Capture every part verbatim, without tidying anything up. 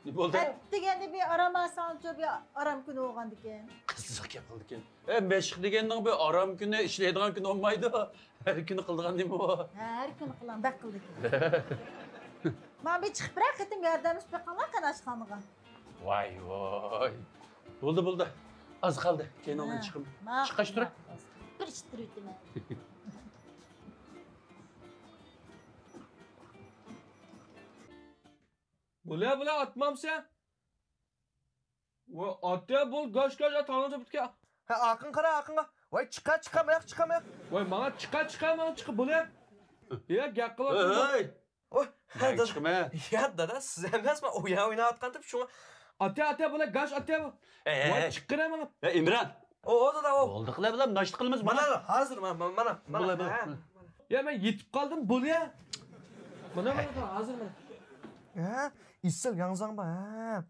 نېمە بولدى؟ ئەتىگەندە بىر ئارام ئالساڭچۇ، بىر ئارام كۈنى بولغاندىكىن. قىزىق گەپ قىلدىكەن. ئە، مەشىق دېگەننىڭ بىر ئارام كۈنى، ئىشلەيدىغان كۈنى بولمايدۇ. ھەر كۈنى قىلىدىغان نېمە بۇ؟ ھە، ھەر كۈنى قىلام، بەك قىلدىكەن. ماڭا بىر چىقىپ بىرەر قېتىم ياردەملىشىپ بېقىڭلار قېنى ئاشخانىغا. ۋاي ۋاي. بولدى، بولدى. ئاز قالدى. كەينىڭدىن چىقىم. چىققاچ تۇرۇڭ. بىر ئىتتىرىۋېتىمەن. بولە، بولە، ئاتمامسەن؟ ۋاي، ئاتە، بول، گاش، گاش، تاڭ چاپتىكەن. ھە، ئارقاڭغا قارا، ئارقاڭغا. ۋاي، چىقا، چىقا، ماياق، چىقا، ماياق. ۋاي، ماڭا چىقا، چىقا، ماڭا چىقا، بولە. يا، گەپ قىلىۋاتىمەن. ھەي، ھەي. ۋاي، ھە، ھەي، دادا. چىقىما. يا، دادا، سىز ئەمەسمۇ، ئۇ يا ئويناۋاتقان دەپ شۇڭا. ئاتە، ئاتە، بولە، گاش، ئاتە. ھەي، ھەي، ۋاي، ھەي. چىققىنا ماڭا. ھەي، ئىمران. ئو، ئو، دادا، ئو. بولدى قىلە بىلەم، ناشتا قىلىمىز مانا. مانا، ھازىر، مانا، مانا، مانا. بولە، بولە. ھە، مانا. يا، مەن يېتىپ قالدىم، بولە. مانا، مانا، ھازىر، مانا. ھە، ئېسىل ياڭزاڭ بار، ھە.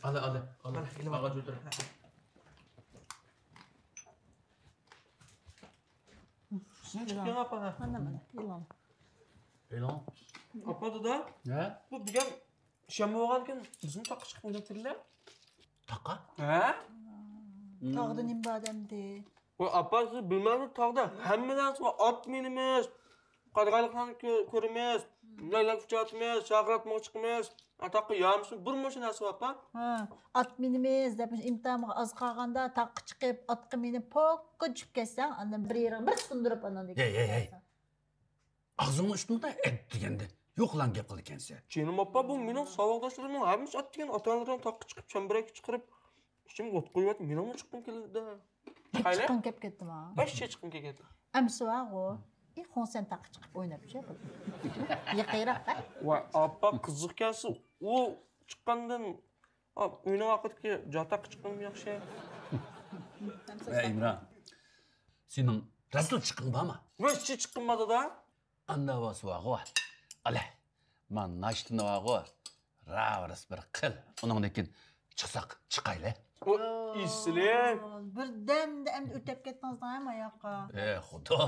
ئالە، ئالە، ئالە. ئاغاچ ئۆتۈر. مانا، مانا، ئېلىڭ. ئېلىڭ. ئاپا، دادا. ھە؟ بۇ دېگەن شەنبە بولغاندىكىن بىزمۇ تاغقا چىقىپ ئويناپ كېلىلە. تاغقا؟ ھە؟ تاغدا نېمە بار ئەمدى؟ ۋاي، ئاپا، سىز بىلمەمسىز، تاغدا ھەممە نەرسە بار. ئات مىنىمىز، قارىغايلىقلارنى كۆ-، كۆرىمىز، لەگلەك ئۇچاتىمىز، شاخىراتمىغا چىقىمىز. ئا، تاغقا يامىسۇن، بىر مۇنچە نەرسە بار، ئاپا. ھە، ئات مىنىمىز دەپ ئىمتىھانغا ئاز قالغاندا تاغقا چىقىپ، ئاتقا مىنىپ، پوكقا چۈشۈپ كەتسەڭ، ئاندىن بىر يېرىڭ بىر سۇندۇرۇپ، ئاندىن ھەي، ھەي، ھەي. ئاغزىڭنى ئۇشتۇمدا ئەت دېگەندە. يوقىلاڭ گەپ قىلىدىكەنسەن. جېنىم ئاپا، بۇ مېنىڭ ساۋاقداشلىرىمنىڭ ھەممىسى ئات دېگەن ئاتا-ئانىلىرىنى تاغقا چىقىپ، چەمبىرەككە چىقىرىپ، ئىچىمگە ئوت قويۇۋەتتى، مېنىڭمۇ چىققۇم كېلىدۇ. بەك چىققۇم كېلىپ كەتتىما؟ بەك چىققۇم كېلىپ كەتتى. ئەمسە بارغۇ. ئى، خوڭ سەن تاغقا چىقىپ ئويناپ چۈش. يېقىنراق، ھە؟ ۋاي، ئاپا، قىزىق ئىكەنسىز. ئۇ چىققاندىن، ئا، ئۆينىڭ ئارقىدىكى جاتاققا چىققىنىم ياخشى. ئەي، ئىمران، سېنىڭ رەزىل چىققىنىڭ بارمۇ؟ ۋاي، ھېچ چىققىنىم بار، دادا. ئاندا بولسا بارغۇ. ئالە، مانا ناشتىنى بارغۇ. راۋرىس بىر قىل. ئۇنىڭدىن كېيىن چىقساق چىقايلى. ئو، ئېسىلىم. بىردەمدە ئەمدى ئۆتەپ كەتتىڭىز دەڭ ماياققا. ئە، خۇدا.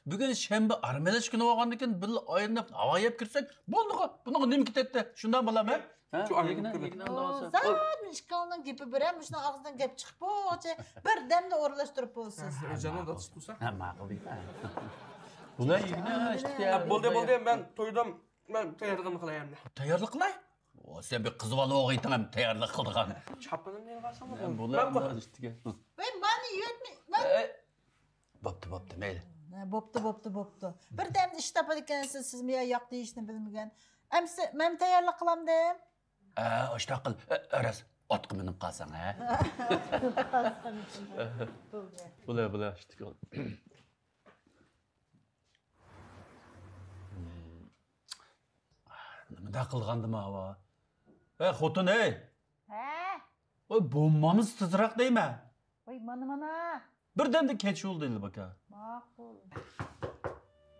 بۈگۈن شەنبە ئارام ئېلىش كۈنى بولغاندىكىن بىللە ئايلىنىپ ھاۋا يەپ كىرسەك بولدىغۇ. بۇنىڭغا نېمە كېتەتتى؟ شۇنداق بولامە؟ ھە؟ شۇ ئايلىنىپ كىرىڭ. زادى ئىككىڭلارنىڭ گېپى بىر، ھەم مۇشۇنىڭ ئاغزىدىن گەپ چىقىپ بولغۇچە بىردەمدە ئورۇنلاشتۇرۇپ بولىسىز. ھە، ھە، ماقۇل دېيىڭ. بولدى، بولدى، مەن تويدۇم. مەن تەييارلىقىمنى قىلاي ئەمدى. تەييارلىق قىلاي؟ ئۇ، سەن بىر قىز بالا بولغىيتىڭ ھەم تەييارلىق قىلىدىغان. چاپىنىمنى ئېلىۋالسام بولدى. ۋاي، مانا يۆتمە، مانا. ئە، بوپتۇ، بوپتۇ، مەيلى. ھە، بوپتۇ، بوپتۇ، بوپتۇ. بىردەمدە ئىش تاپىدىكەنسىز، سىزمۇ يا ياق دېيىشنى بىلمىگەن. ئەمسە مەن تەييارلىق قىلامدىم. ئە، ئاشۇنداق قىل. ئە، ئەرەس، ئاتقا مىنىپ قالساڭ، ھە؟ بولدى. بولە، بولە، ئاشۇنداق. نېمىنداق قىلغاندىم ئاۋا؟ ئەي، خوتۇن، ئەي! ھە؟ ۋاي، بولمامسىز تېزراق دەيمەن. ۋاي، مانا، مانا. بىردەمدە كەچ بولدى، ئىلباكا. ماقۇل.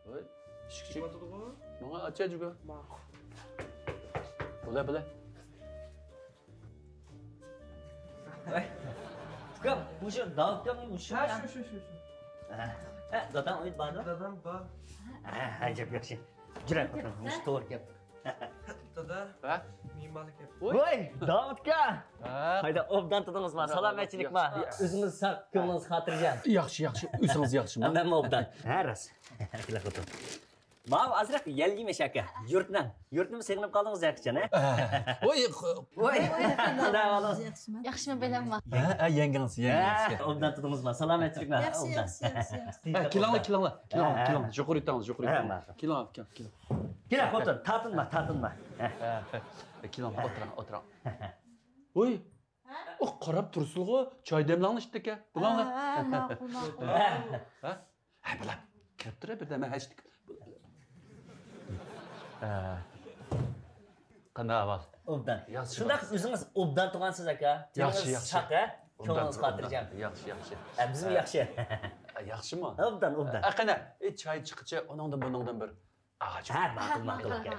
ۋاي، ئىشىك چېكىۋاتىدىغۇ. ماڭا ئاچا جۈگە. ماقۇل. بولە، بولە. ۋاي، ئۇكام، مۇشۇ داۋۇت ئۇكامنىڭ مۇشۇ. ھە، شۇ، شۇ، شۇ، شۇ. ھە، داداڭ ئۆيدە بارمۇ؟ دادام بار. ھە، ئەجەب ياخشى. جۈرە، مۇشۇ توغرا گەپ. دادا. ھە؟ مېھمانلىق كەپتۇ. ۋاي، داۋۇت ئاكا. ھە؟ قايدا، ئوبدان تۇردىڭىزما؟ سالامەتچىلىكما؟ ياخشى. ئۆزىڭىز ساق، كۆڭلىڭىز خاتىرجەم. ياخشى، ياخشى. ئۆزىڭىز ياخشىمۇ؟ ھەممەممۇ ئوبدان. ھە، راست. كېلە خوتۇن. ماۋۇ ئازراق يەل يېمەش ئاكا. يۇرتنىڭ. يۇرتنىمۇ سېغىنىپ قالدىڭىز ياكىچان، ھە؟ ۋاي، ۋاي. قانداق ئەھۋالىڭىز؟ ياخشىمۇ؟ ياخشىمۇ بىلەمما؟ ھە، ھە، يەڭگىڭىز، يەڭگىڭىز. ھە، ئوبدان تۇردىڭىزما؟ سالامەتچىلىكما؟ ياخشى، ئوبدان. ياخشى، ياخشى، ياخشى. ھە، كېلىڭلار، كېلىڭلار، كېلىڭلار، ھە، كېلىڭلار. ھە. يۇقىرى ئۆتەڭلار، يۇقىرى ئۆتەڭلار. ھە. كېلىڭ، كېلىڭ، كېلىڭ. كېلە، خوتۇن، تارتىنما، تارتىنما. ھە. ھە، ھە. كېلىڭ، ئولتۇرۇڭ، ئولتۇرۇڭ. ۋوي، ئۇ قاراپ تۇرسىلىغۇ، چاي دەملەڭلار ئىشتىكە. بىلاڭلار. ھە، ھە، ماقۇل، ماقۇل. ھە؟ ھە، بىلە. كىرىپ تۇرە بىردەم، ھە، ئىشتىكە. ھە. قانداق ئەھۋال؟ ئوبدان. ياخشى. شۇنداق، ئۆزىڭىز ئوبدان تۇرغانسىز، ئاكا. ياخشى، تېنىڭىز ياخشى. ساق، ھە؟ ئوبدان كۆڭلىڭىز تۇر، خاتىرجەم. ئوبدان. ياخشى، ياخشى. ھە، بىزمۇ ياخشى. ھە، ياخشىمۇ؟ ئوبدان، ئوبدان. ھە، قېنى، ئى، چاي چىققىچە ئۇنىڭدىن بۇنىڭدىن بىر ئاغاچ. ھە، ماقۇل، ماقۇل، ماقۇل. ئاكا.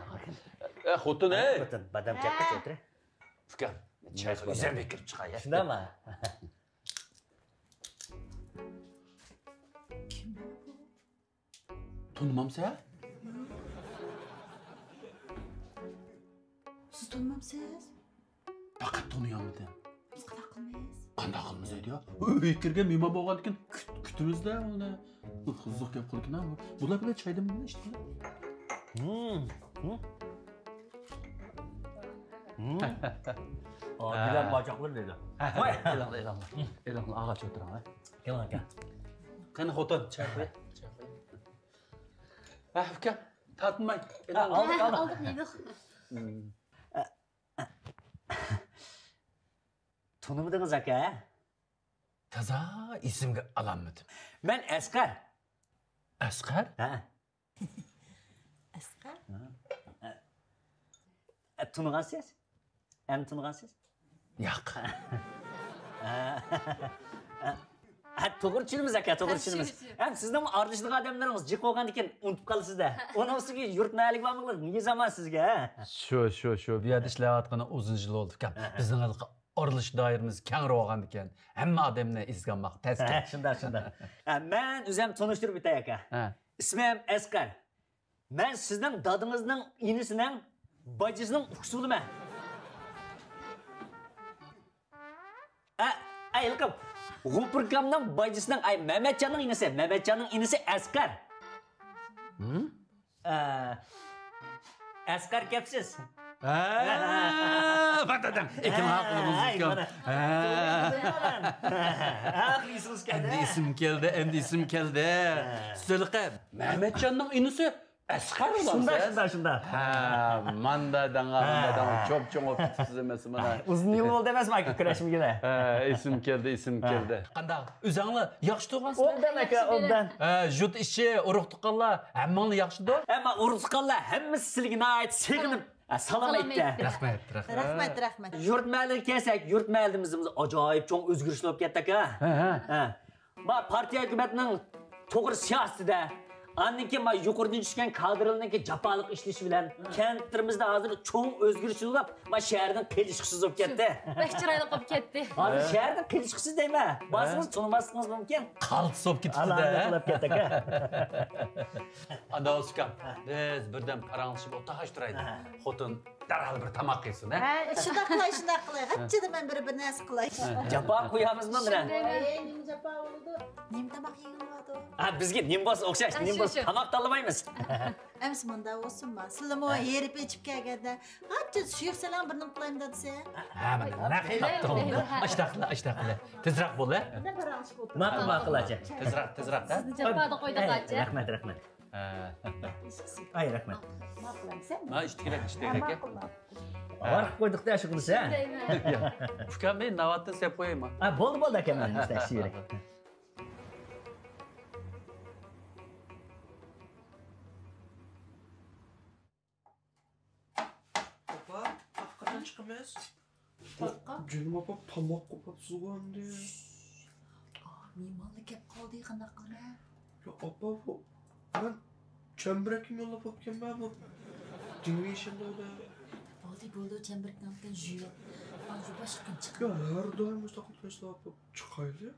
ئە، خوتۇن، ئەي. خوتۇن، بادام چاققا ئولتۇر. ئۇكام، چاي يۈزەم بېكىرىپ چىقاي. شۇنداقمۇ؟ كىم بۇ؟ تونۇمامسەن؟ سىز تونۇمامسىز؟ پەقەت تونۇيالمىدىم. بىز قانداق قىلىمىز؟ قانداق قىلىمىز دەيدۇ يا؟ ئۆيگە كىرگەن مېھمان بولغاندىكىن كۈت-، كۈتىمىز-دە ئۇنى. قىزىق گەپ قىلىدىكەن ھە. بۇلار بىلەن چايدىن بىللە ئىچتىم. ھىم. ھىم. ھىم. ئا، گۈلەپ باجاقلىرى دېدى. ۋاي. ئېلىڭلار، ئېلىڭلار. ئېلىڭلار، ئاغاچ ئولتۇرۇڭ ھە. كېلىڭ ئاكا. قېنى خوتۇن، چاي قۇيۇڭ. چاي قۇيۇڭ. ھە، ئۇكام، تارتىنماي. ھە، ئالدۇق، ئالدۇق. ئالدۇق، يېدۇق. تونۇمىدىڭىز ئاكا؟ تازا ئېسىمگە ئالالمىدىم. مەن ئەسقەر. ئەسقەر؟ ھە. ئەسقەر؟ ھە. ئە، تونۇغانسىز؟ ئەمدى تونۇغانسىز؟ ياق. ھە، توغرا چۈشىنىمىز ئاكا، توغرا چۈشىنىمىز. ھەم سىزنىڭ ئارىلىشىدىغان ئادەملىرىڭىز جىق بولغاندىكىن ئۇنتۇپ قالىسىز-دە. ئۇنىڭ ئۈستىگە يۇرت مەھەللىگە بارمىغىلى نى زامان سىزگە، ھە؟ شۇ، شۇ، شۇ. بۇ يەردە ئىشلەۋاتقىنى ئۇزۇن يىل بولدى ئۇكام. بىزنىڭ ھېلىقى ئارىلىشىش دائىرىمىز كەڭرى بولغاندىكىن ھەممە ئادەمنى ئېسىگە ئالماق تەسكەن. ھە، شۇنداق، شۇنداق. ھە، مەن ئۆزۈم تونۇشتۇرۇپ ئۆتەي ئاكا. ھە. ئىسمىم ئەسقەر. مەن سىزنىڭ دادىڭىزنىڭ ئىنىسىنىڭ باجىسىنىڭ ئۇكىسى بولىمەن. ئە، ئە، ھېلىقى غوپۇركامنىڭ باجىسىنىڭ، ئاي، مەمەتجاننىڭ ئىنىسى، مەمەتجاننىڭ ئىنىسى ئەسقەر. ھىم؟ ئە، ئەسقەر كەپسىز. ھە، بار دادام. ئېكىڭ ھەقلىق ئۇكام. ھە. ئەمدى ئېسىم كەلدى، ئەمدى ئېسىم كەلدى. ھە. سىلىقى مەمەتجاننىڭ ئىنىسى ئەسقەر بولامسىز؟ شۇنداق، شۇنداق، شۇنداق. ھە، ماندا داڭا، ماندا داڭا. ھە. چوپ-چوڭ بولۇپ كېتىپسىز ئەمەسمۇ مانا. ئۇزۇن يىل بولدى ئەمەسمۇ ئاكا كۆرۈشمىگىلى. ھە، ئېسىم كەلدى، ئېسىم كەلدى. قانداق، ئۆزۈڭلار ياخشى تۇرغانسىلەر؟ ئوبدان ئاكا، ئوبدان. ھە، يۇرت ئىچى، ئۇرۇق-تۇغقانلار، ھەممىڭلار ياخشىدۇ؟ ھەممە ئۇرۇق-تۇغقانلار ھەممىسى سىلىگە ناھايىتى سېغىنىپ، ھە، سالام ئېيتتى. رەھمەت، رەھمەت. رەھمەت، رەھمەت. يۇرت مەھەللىگە كەلسەك، يۇرت مەھەللىمىزدە ئاجايىپ چوڭ ئۆزگىرىشلەر بولۇپ كەتتى ئاكا. ھە، ھە. ھە. ما پارتىيە ھۆكۈمەتنىڭ توغرا سىياسىتىدە، ئاندىن كېيىن ما يۇقىرىدىن چۈشكەن كادىرلارنىڭكى جاپالىق ئىشلىشى بىلەن كەنتلىرىمىزدە ھازىر چوڭ ئۆزگىرىش بولۇپ، ما شەھەردىن قېلىشقۇسىز بولۇپ كەتتى. بەك چىرايلىق بولۇپ كەتتى. ھازىر شەھەردىن قېلىشقۇسىز دەيمەن. بارسىڭىز تونۇماسلىقىڭىز مۇمكىن. قالتىس بولۇپ كېتىپتۇ-دە. ئانداق بولسا ئۇكام، بىز بىردەم پاراڭلىشىپ ئولتۇرغاچ تۇرايلى. ھە. خوتۇن دەرھال بىر تاماق يېسۇن، ھە؟ ھە، شۇنداق قىلاي، شۇنداق قىلاي. غاچچىدە مەن بىر، بىر نەرسە قىلاي. جاپا قويامىزمۇ مانا؟ ئەي، نېمە جاپا بولىدۇ؟ نېمە تاماق يېگىلى بارىدۇ؟ ھە، بىزگە نېمە بولسا ئوخشاش، نېمە بولسا تاماق تاللىمايمىز. ئەمىسە مۇنداق بولسۇنما؟ سىلىمۇ ھېرىپ ئېچىپ كەلگەندە، غاچچىدە سۇيۇق سېلىڭ، بىر نېمە قىلايمۇ دېسە. ھە، مانا، مانا، ئاشتاق قىلە، ئاشتاق قىلە. تېزراق بول، ھە؟ ماقۇل، ماقۇل، ئاچا. تېزراق، تېزراق، ھە؟ سىزنى جاپادا قويدۇق، ئەي، ئاچا. رەھمەت، رەھمەت. ئاي، رەھمەت. ماقۇل ئەمسە؟ ما ئىشتىكىلەك، ئىشتىكىلەك. ماقۇل، ماقۇل. ئاۋارە قىلىپ قويدۇق-دە شۇ قىلسا. ئۇكام، مەن ناۋاتتىن سەپ قويايمۇ؟ ھە، بولدى، بولدى، ئاكام، مەن ئىشتە شىرى. ئاپا، تاغقا قاچان چىقىمىز؟ تاغقا؟ جېنىم ئاپا، تاماق قوپۇپسىزغۇ ئەمدى. ئا، مېھمانلار كەپ قالدى، قانداق قىلىمەن؟ يا ئاپا، بۇ مەن چەمبىرەككىمۇ يوللاپ بوپكەنمەن بۇ. دىڭ يېشىلدۇ دە. بولدى، بولدى، چەمبىرەكنى ئالغىن، جۇيۇپ. ئا، يۇ باشقا كۈن چىقىمەن. يا ھەر دائىم مۇشۇنداق قىلىپ تاشلاپ چىقايلى.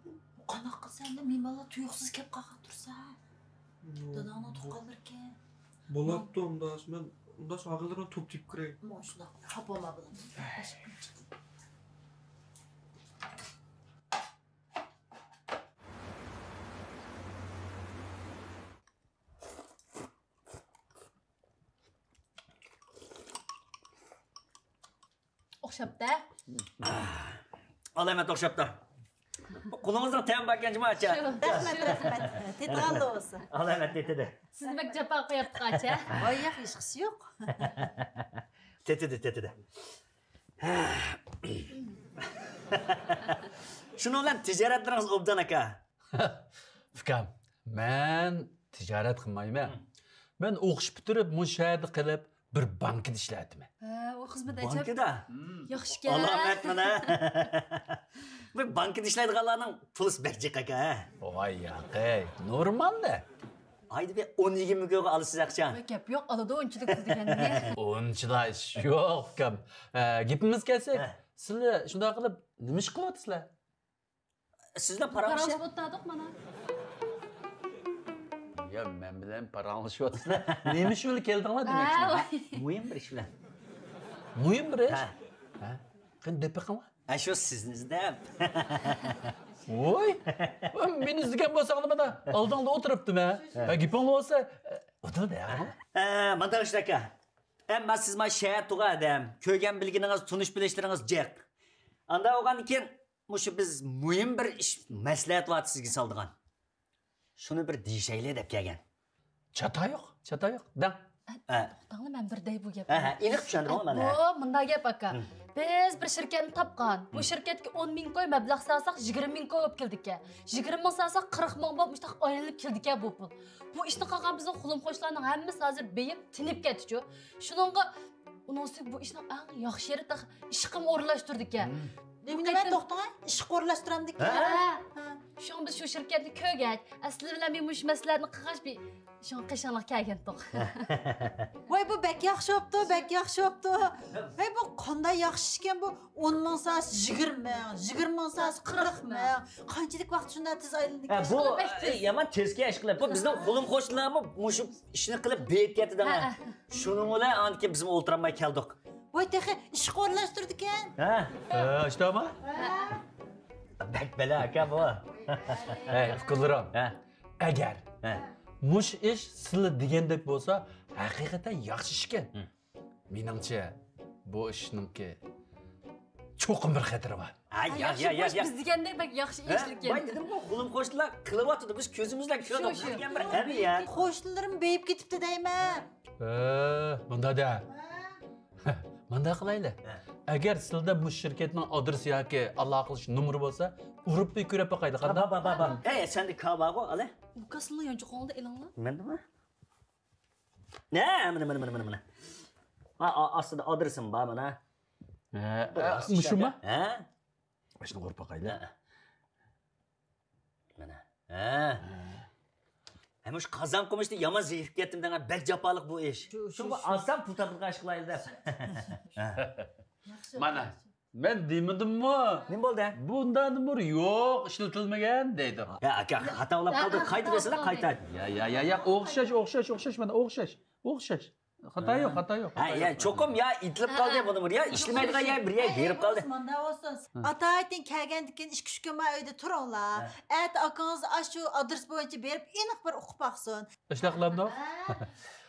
قانداق قىلسا ئەمدى، مېھمانلار تۇيۇقسىز كەپ قالغان تۇرسا. داداڭنىڭ تۇغقانلىرىكەن. بولۇپتۇ، ئۇنداق مەن ئۇنداق ئاغىنىلىرىمنى توپ تېپىپ كىرەي. مانا شۇنداق خاپا بولما بۇلار. ئوخشاپتۇ. ئالامەت ئوخشاپتۇ. قولىڭىزنىڭ تەمى باركەن جۇمۇ ئاچا. شۇ. رەھمەت، رەھمەت. تېتىغانلا بولسۇن. ئالامەت تېتىدى. سىزنى بەك جاپا قويۇپتۇق ئاچا. ۋاي ياق، ھېچقىسى يوق. تېتىدى، تېتىدى. شۇنىڭ بىلەن تىجارەتلىرىڭىز ئوبدان ئاكا. ئۇكام، مەن تىجارەت قىلمايمەن. مەن ئوقۇش پۈتتۈرۈپ مۇشۇ شەھەردە قېلىپ بىر بانكىدا ئىشلەۋاتىمەن. ھە، ئۇ خىزمەت ئەجەب. بانكىدا؟ ياخشىكەن. ئالامەت مانا. بۇ بانكىدا ئىشلەيدىغانلارنىڭ پۇلىسى بەك جىق ئاكا، ھە؟ ۋاي ياقەي، نورمال-دە. ئايدا بىر ئون يىگىرمە كويغا ئالىسىز ئاقچا. ۋاي، گەپ يوق، ئالىدۇ ئۇنچىلىك دېگەننى. ئۇنچىلا ئىش يوق، ئۇكام. ئە، گېپىمىز كەلسەك، ھە. سىلەر شۇنداق قىلىپ نېمە ئىش قىلىۋاتىسىلەر؟ سىزدە پاراڭلىشىپ ئولتۇردۇق مانا. يا، مەن بىلەن پاراڭلىشىۋاتىسىلەر. نېمە ئىش بىلەن كەلدىڭلار دېمەكچىمەن. ھە، ۋاي. مۇھىم بىر ئىش بىلەن. مۇھىم بىر ئىش؟ ھە. ھە. قېنى، دەپ بېقىڭلار. ئە، شۇ سىزنى ئىزدەپ. ۋوي! مېنى ئىزدىگەن بولساڭلار مانا ئالدىڭدا ئولتۇرۇپتىمەن. ھە. ھە، گېپىڭلار بولسا، ئولتۇر دە. ھە، مانداق ئىش ئاكا. ئەمما سىز ما شەھەر تۇغا ئادەم. كۆرگەن بىلگىنىڭىز، تونۇش بىلىشلىرىڭىز جىق. ئاندا بولغاندىكىن، مۇشۇ بىز مۇھىم بىر ئىش مەسلىھەت ۋاقتى سىزگە سالىدىغان. شۇنى بىر دېيىشەيلى دەپ كەلگەن. چاتا يوق، چاتا يوق. دەڭ. ھە. توختاڭلار، مەن بىر دەي بۇ گەپنى. ھە، ھە، ئېنىق چۈشەندۈرۈڭ مانا. بۇ مۇنداق گەپ، ئاكا. ھە. بىز بىر شىركەتنى تاپقان. بۇ ھە. شىركەتكە ئون مىڭ كوي مەبلەغ سالساق، يىگىرمە مىڭ كوي بولۇپ كېلىدىكەن. يىگىرمە مىڭ سالساق، قىرىق مىڭ بولۇپ، مۇشۇنداق ئايلىنىپ كېلىدىكەن بۇ پۇل. بۇ ئىشنى قىلغان بىزنىڭ قولۇم قوشنىلارنىڭ ھەممىسى ھازىر بېيىپ، تېنىپ كەتتىچۇ. شۇنىڭغا ئۇنىڭ ئۈستىگە بۇ ئىشنىڭ ئەڭ ياخشى يېرى تېخى ئىشقىمۇ ئورۇنلاشتۇردىكەن. نېمە، نېمە، توختاڭ، ئىشقا ئورۇنلاشتۇرامدىكەن؟ ھە؟ ھە. شۇڭا بىز شۇ شىركەتنى كۆرگەچ، ئەسلى بىلەن مۇشۇ مەسىلىلەرنى قىلغاچ، بىر شۇڭا قېشىڭلارغا كەلگەنتۇق. ۋاي، بۇ بەك ياخشى بوپتۇ، بەك ياخشى بوپتۇ. ۋاي، بۇ قانداق ياخشى ئىشكەن بۇ، ئون مىڭ سالسا يىگىرمە مىڭ، يىگىرمە مىڭ سالسا قىرىق مىڭ. قانچىلىك ۋاقىت شۇنداق تېز ئايلىنىدىكەن. ھە، بۇ يامان تېز ئىش قىلىپ، بۇ بىزنىڭ قولۇم قوشنىلارمۇ مۇشۇ ئىشنى قىلىپ بېيىپ كەتتى دەڭە. ھە، ھە. شۇنىڭ بىلەن ئاندىن كېيىن بىزمۇ ئولتۇرالماي كەلدۇق. ۋاي، تېخى ئىشقا ئورۇنلاشتۇرىدىكەن. ھە؟ ھە، ئىشتاما؟ ھە. بەك بەلا ئاكا بۇ. ھەي، ئۇكىلىرىم. ھە. ئەگەر ھە. مۇشۇ ئىش سىلى دېگەندەك بولسا، ھەقىقەتەن ياخشى ئىشكەن. ھە. مېنىڭچە، بۇ ئىشنىڭكى چوقۇم بىر خەتىرى بار. ھە، يا، يا، يا، يا. بىز دېگەندەك بەك ياخشى ئىش لېكىن. مەن دېدىمغۇ، قولۇم قوشنىلار قىلىۋاتىدۇ، بىز كۆزىمىز بىلەن كۆردۇق. شۇ، شۇ. دېگەن بىر ھەممە يا. قوشنىلىرىم بېيىپ كېتىپتۇ دەيمەن. ھە، مۇنداق دە. ھە. مانداق قىلايلى. ھە. ئەگەر سىلىدە مۇشۇ شىركەتنىڭ ئادرېسى ياكى ئالاقىلىشىش نومۇرى بولسا، ئۇرۇپ بىر كۆرۈپ باقايلى، قانداق؟ بار، بار، بار، بار. ھەي، سەندە كاۋا بارغۇ، ئالە. ئۇكاسىنىڭ يانچۇقىڭدا ئېلىڭلار. مەندىمۇ؟ نە، مانا، مانا، مانا، مانا، مانا. ھە، ئا-، ئاستىدا ئادرېسىم بار، مانا. ھە، بۇ ھە، راست مۇشۇمۇ؟ ئىشەنچە. ھە؟ شۇنى ئۇرۇپ باقايلى. ھە. مانا. ھە. ھە، مۇشۇ قازان قومۇشتا يامان زېرىكىپ كەتتىم دەڭە، بەك جاپالىق بۇ ئىش. شۇ، شۇ، شۇ، شۇ. ئالسام پۇل تاپىدىغان ئىش قىلايلى دەپ. ياخشى، مانا، ياخشى. مەن دېمىدىممۇ؟ نېمە بولدى؟ بۇنداق نومۇر يوق، ئىشلىتىلمىگەن دەيدۇ. يا، ئاكا، خاتا بولاپ قالدى. ھە، قايتىۋەرسىلە، خاتا قايتا. بولدى. يا، يا، يا، يا، ئوخشاش، ئوخشاش، ئوخشاش، مانا ئوخشاش. ئوخشاش. خاتا يوق، خاتا يوق. ھە، يا، چوقۇم يا ئېتىلىپ قالدى بۇ نومۇر، يا ئىشلىمەيدىغان يا بىر يەرگە ھېرىپ قالدى. مانداق بولسۇن. ھە. ئاتايىتىن كەلگەندىن كېيىن ئىككى ئۈچ كۈن مانا ئۆيدە تۇرۇڭلار. ھە. ئەتە ئاكىڭىز ئاشۇ ئادرېس بويىچە بېرىپ ئېنىق بىر ئۇقۇپ باقسۇن. ئاشۇنداق قىلامدۇ؟ ھە.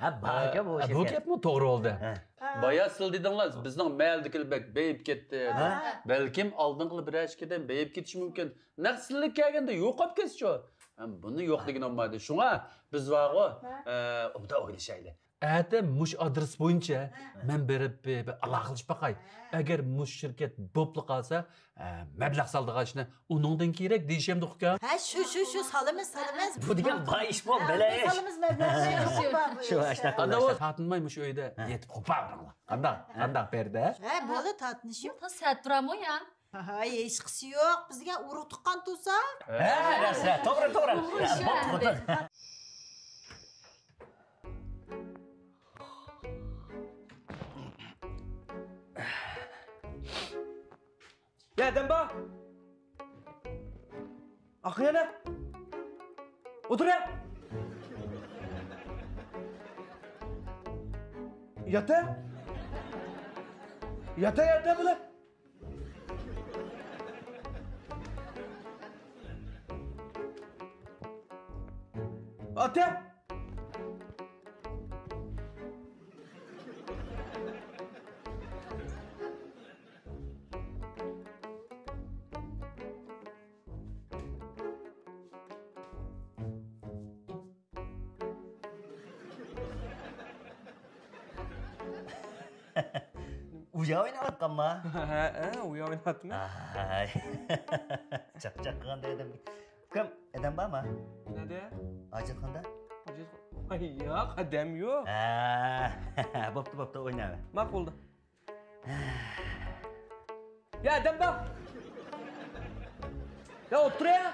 ھە، بار ئىكەن بۇ ھە، بۇ شىركەت. گەپمۇ توغرا بولدى. ھە. بايا سىلەر دېدىڭلار، بىزنىڭ مەھەللىدىكىلەر بەك بېيىپ كەتتى. ھە. بەلكىم ئالدىنقىلار بىرەر ئىككىدىن بېيىپ كېتىشى مۇمكىن. نەق سىلەر كەلگەندە يوقاپ كەتسىچۇ. ھە، بۇنى يوق دېگىلى بولمايدۇ. شۇڭا بىز بارغۇ، ھە. ئە، ئوبدان ئويلىشايلى. ئەتە مۇشۇ ئادرېس بويىچە ھە. مەن بېرىپ بىر، بىر ئالاقىلىشىپ باقاي. ھە. ئەگەر مۇشۇ شىركەت بوپلا قالسا، ئە، مەبلەغ سالىدىغان ئىشنى ئۇنىڭدىن كېيىنرەك دېيىشەمدۇق ئۇكا. ھە، شۇ، شۇ، شۇ، سالىمىز، سالىمىز. بۇ دېگەن باي ئىش بۇ، ھە، بەلە ئىش. سالىمىز مەبلەغنى. شۇ، شۇ، شۇ، شۇ. ئانداق تارتىنماي مۇشۇ ئۆيدە ھە. يېتىپ قوپاۋېرىڭلار. قانداق؟ ھە. قانداق پەردە؟ ھە، بولدى، تارتىنىشىپ. تا سەت تۇرامۇ يا؟ ھاي، ھېچقىسى يوق، بىزگە ئۇرۇق تۇغقان تۇرسا. ھە، راست، ھە، توغرا، توغرا. توغرا، ھە، شۇ بوپتۇ، ئەمدى. بوپتۇ. يا، دەم بار. ئاقىيەنە. ئولتۇر يا. ياتا. ياتا، ياتا بۇلار. ئاتا! ئۇيا ئويناۋاتقانما؟ ھە، ھە، ئۇيا ئويناۋاتىمەن. ئاي. چاقچاق قىلغان دېدىم. ئۇكام، ئادەم بارما؟ نەدە؟ ھاجەتخانىدا. ھاجەتخانا؟ ئاي، ياق، ئادەم يوق. ھە، بوپتۇ، بوپتۇ، ئويناۋەر. ماقۇل. يا، ئادەم بار. يا، ئولتۇر يا.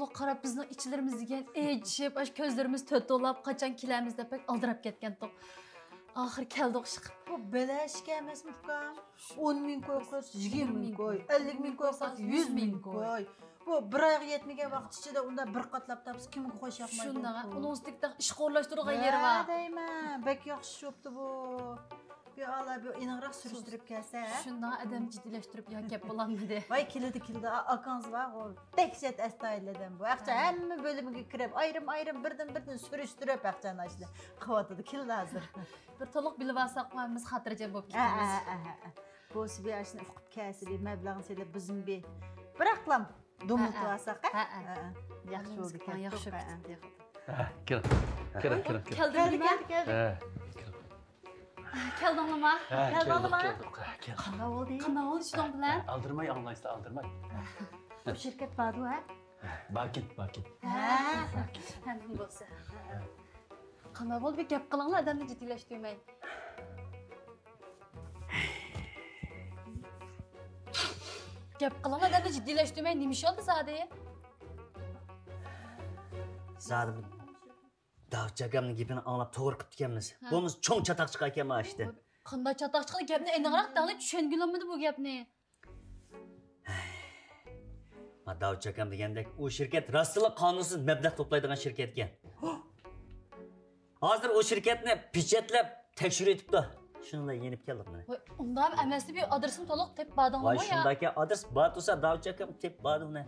قاراپ بىزنىڭ ئىچلىرىمىز دېگەن ئېچىشىپ، ئاشۇ كۆزلىرىمىز تۆت تولاپ، قاچان كېلەرمىز دەپ بەك ئالدىراپ كەتكەنتۇق. ئاخىر كەلدۇق ئىشقىلىپ. بۇ بەلەن ئىشكەن ئەمەسمۇ ئۇكام؟ ئون مىڭ كوي قويسا يىگىرمە مىڭ كوي، ئەللىك مىڭ كوي قويسا يۈز مىڭ كوي. بۇ بىر ئايغا يەتمىگەن ۋاقىت ئىچىدە ئۇنداق بىر قاتلاپ تاپسا كىمگە خوش ياقمايدۇ؟ شۇنداق، ئۇنىڭ ئۈستىگە تېخى ئىش ئورۇنلاشتۇرىدىغان يېرى بار. دەيمەن، بەك ياخشى چۈشۈپتۇ بۇ. بۇ ئالا بۇ ئېنىقراق سۈرۈشتۈرۈپ كەلسە، ھە؟ شۇنداق ئادەم جىددىيلەشتۈرۈپ يا گەپ بولالمىدى. ۋاي، كېلىدۇ، كېلىدۇ. ئا-، ئاكاڭىز بارغۇ، دەھشەت ئەستايىدىل ئادەم بۇ. ھەقچە ھەممە بۆلۈمگە كىرىپ، ئايرىم-ئايرىم، بىردىن-بىردىن سۈرۈشتۈرۈپ ھەقچە ئاشۇنى قىلىۋاتىدۇ. كېلىدۇ ھازىر. بىر تولۇق بىلىۋالساق، ھەممىمىز خاتىرجەم بولۇپ كېتىمىز. ھە، ھە، ھە، ھە. بۇ سىبى ئاشۇنى ئۇقۇپ كەلسە، بىر مەبلەغنى سېلىپ، بىزمۇ بىر بىراقلام دومىلىتىۋالساق، ھە؟ ھە، ھە. ياخشى بولدى، ياخشى كەتتۇق، ھە. بولدى. ھە، كىرىڭ، كىرىڭ، كىرىڭ، كىرىڭ. كەلدىڭمۇ؟ كەلدى، كەلدى. ھە، كىرىڭ. كەلدىڭلىما؟ ھە، كەلدىڭلىما؟ كەلدۇق، كەلدۇق، ھە، كەلدۇق. قانداق بولدى؟ قانداق بولدى شۇنىڭ بىلەن؟ ئالدىرىماي ئاڭلايسىلەر، ئالدىرىماي. بۇ شىركەت باردۇ، ھە؟ باركىن، باركىن. ھە. ھەممە بولسا. قانداق بولدى؟ بىر گەپ قىلىڭلار، ئادەمنى جىددىيلەشتۈرمەي. گەپ قىلىڭلار، ئادەمنى جىددىيلەشتۈرمەي، نېمە ئىش بولدى زادى؟ زادى داۋۇت ئاكامنىڭ گېپىنى ئاڭلاپ توغرا قىپتىكەنمىز. ھە. بولمىسا چوڭ چاتاق چىقاركەن مانا ئىشتىن. قانداق چاتاق چىقىدۇ؟ گەپنى ئېنىقراق دەڭلار، چۈشەنگىلى بولمىدى بۇ گەپنى. ما داۋۇت ئاكام دېگەندەك، ئۇ شىركەت راستلا قانۇنسىز مەبلەغ توپلايدىغان شىركەتكەن. ھازىر ئۇ شىركەتنى پېچەتلەپ تەكشۈرۈۋېتىپتۇ. شۇنىڭ بىلەن يېنىپ كەلدۇق مانا. ۋاي، ئۇنداق ئەمەستە، بىر ئادرېسىنى تولۇق تېپىپ باردىڭلارمۇ يا؟ شۇنداكەن، ئادرېس بار تۇرسا داۋۇت ئاكام تېپىپ باردى ئۇنى.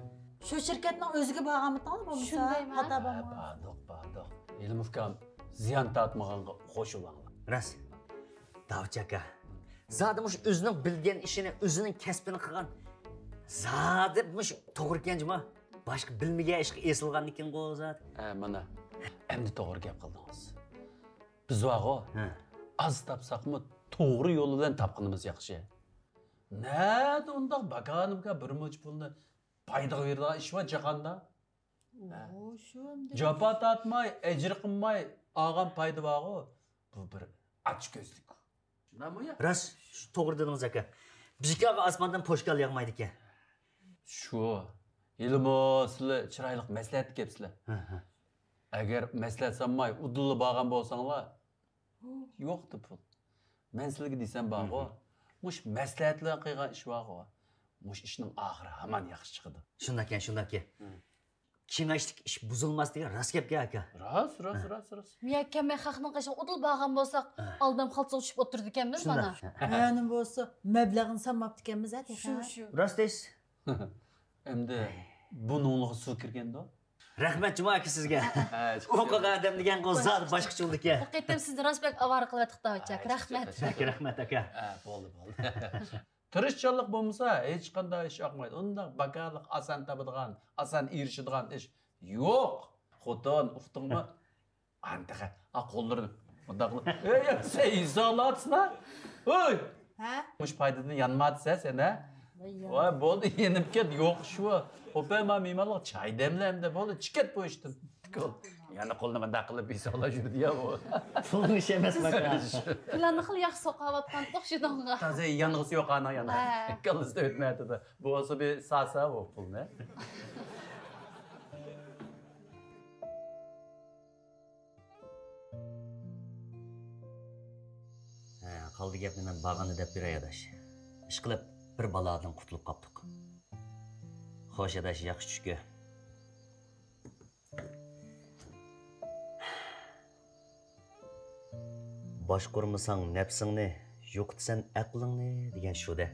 شۇ شىركەتنىڭ ئۆزىگە بارغانمىتىڭلار بولمىسا؟ شۇندايما؟ خاتا ھە، بارمىغان. باردۇق، باردۇق. ئىلىم ئۇكام زىيان تارتمىغانغا خوش بولۇڭلار. راست. داۋۇت ئاكا. زادى مۇشۇ ئۆزىنىڭ بىلگەن ئىشىنى، ئۆزىنىڭ كەسپىنى قىلغان. زادى مۇشۇ توغرىكەن جۇما. باشقا بىلمىگەن ئىشقا ئېسىلغاندىكىنغۇ زادى. ھە، مانا. ئەمدى توغرا گەپ قىلدىڭىز. بىز بارغۇ، ھە. ئاز تاپساقمۇ توغرا يول بىلەن تاپقىنىمىز ياخشى. نەدە ئۇنداق باكانىمكا بىر مۇنچە پۇلنى پايدىغا بېرىدىغان ئىش بار جاھاندا؟ ھە. ئوھو، شۇ ئەمدى. جاپا تارتماي، ئەجىر قىلماي ئالغان پايدا بارغۇ، بۇ بىر ئاچكۆزلۈك. شۇنداقمۇ يا؟ راست، شۇ توغرا دېدىڭىز ئاكا. بىزگە ئاسماندىن پوشكال ياغمايدىكەن. شۇ. ھېلىمۇ سىلەر چىرايلىق مەسلىھەتكە كەپسىلەر. ھە، ھە. ئەگەر مەسلىھەت سالماي ئۇدۇللا بارغان بولساڭلار، يوقتا پۇل. مەن سىلەرگە دېسەم بارغۇ، مۇشۇ مەسلىھەت بىلەن قىلغان ئىش بارغۇ، مۇشۇ ئىشنىڭ ئاخىرى ھامان ياخشى چىقىدۇ. شۇنداككەن، شۇنداككەن. كېڭەشلىك ئىش بۇزۇلماس دېگەن راست گەپكەن ئاكا. راست، راست، راست، راست. مۇيەككەنمەي خەقنىڭ قېشىغا ئۇدۇل بارغان بولساق، ئالدام خالتىسىغا چۈشۈپ ئولتۇرىدىكەنمىز مانا. شۇنداق. مەلۇم بولسا، مەبلەغنى سالماپتىكەنمىز ھە تېخى. شۇ، شۇ. راست دەيسىز. ئەمدى بۇ نوڭلىغا سۇ كىرگەندۇ؟ رەھمەت جۇما ئاكا سىزگە. ھە، ئوقۇغان ئادەم دېگەنغۇ زادى باشقىچە بولىدىكەن. بۇ قېتىم سىزنى راست بەك ئاۋارە قىلىۋەتتۇق داۋۇت ئاكا. ھە، رەھمەت. رەھمەت ئاكا. ھە، بولدى، بولدى. تىرىشچانلىق بولمىسا ھېچقانداق ئىش ئاقمايدۇ. ئۇنداق باكالىق ئاسان تاپىدىغان، ئاسان ئېرىشىدىغان ئىش يوق. خوتۇن، ئۇقتۇڭمۇ؟ ئانتىغا، ئا، قوللىرىنى مۇنداق قىلىپ، ئەي، سەن ھېسابلاتسىنا. ھوي! ھە؟ مۇشۇ پايدىدىن يانماتسەن سەن، ھە؟ ۋاي، يان- ۋاي، بولدى، يېنىپ كەت، يوق شۇ. خوپەي، ما مېھمانلار چاي دەملە ئەمدى، بولدى، چىقىپ كەت بۇ ئىشتىن. يەنە قولنى مۇنداق قىلىپ ھېسابلاپ يۈردى يا بۇ. پۇلنىڭ ئىشى ئەمەس، ماكا. پىلاننى خېلى ياخشى سوقۇۋاتقانتۇق شۇنىڭغا. تازا يانغىسى يوق ئانا يانغا. ھە. كاللىسىدا ئۆتمەيتىدۇ. بۇ بولسا بىر ساسا بۇ پۇلنى. ھە، قالدى گەپنى مەن بارغاندا دەپ بېرەي، ئاداش. ئىشقىلىپ، بىر بالادىن قۇتۇلۇپ قاپتۇق. خوش، ئاداش، ياخشى چۈش كۆر. باشقۇرمىساڭ نەپسىڭنى، يوقىتىسەن ئەقلىڭنى دېگەن شۇ-دە.